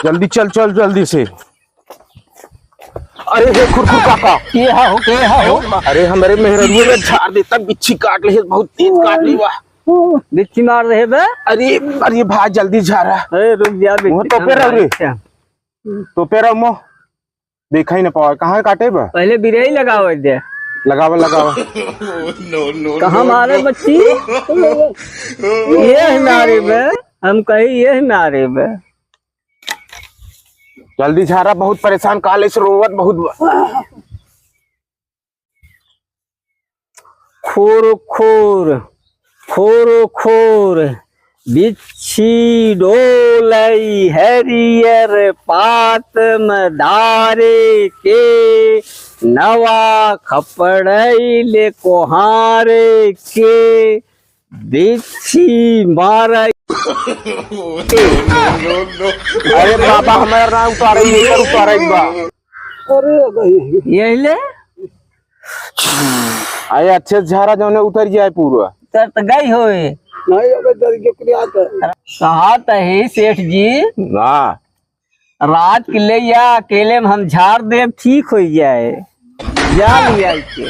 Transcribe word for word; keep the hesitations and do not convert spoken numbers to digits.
जल्दी चल, चल जल्दी से। अरे हे खुरखुर काका। के हा हो, के हा हो? अरे हमरे मेहररुआ के झार देता, बिच्छी काट ले, बहुत तेज काट ली बा। बिच्छी मार रहे बे? अरे, अरे भाई जल्दी झारा। अरे रुक जा, बिच्छी वो तो पे रहो रे। अच्छा। तो पे रहो मो। देखा ही ना पावा, कहाँ काटे बा? पहले बिरई लगावे दे। लगावा, लगावा। कहाँ मारे बच्ची? ये है मारे बे, हम कही ये है मारे बे। जल्दी झारा, बहुत परेशान, काले से रोवत बहुत बा। खोर खोर, खोर खोर, बिच्छी डोलई हरियर पात म डारे के, नवा खपड़ई ले कोहारे के, बिच्छी मारई। अरे बाबा, हमार ना उतारे, ये कर उतारे बा। अरे भाई। यही ले? अरे अच्छे से झारा जौने उतर जाए पूरा। तर त गई होए। नहीं, अबे जल्दी के कुछ आता है। कहा त है सेठ जी। ना। रात के ले या अकेले में हम झार देब, ठीक हो जाए। जा लिया इसे।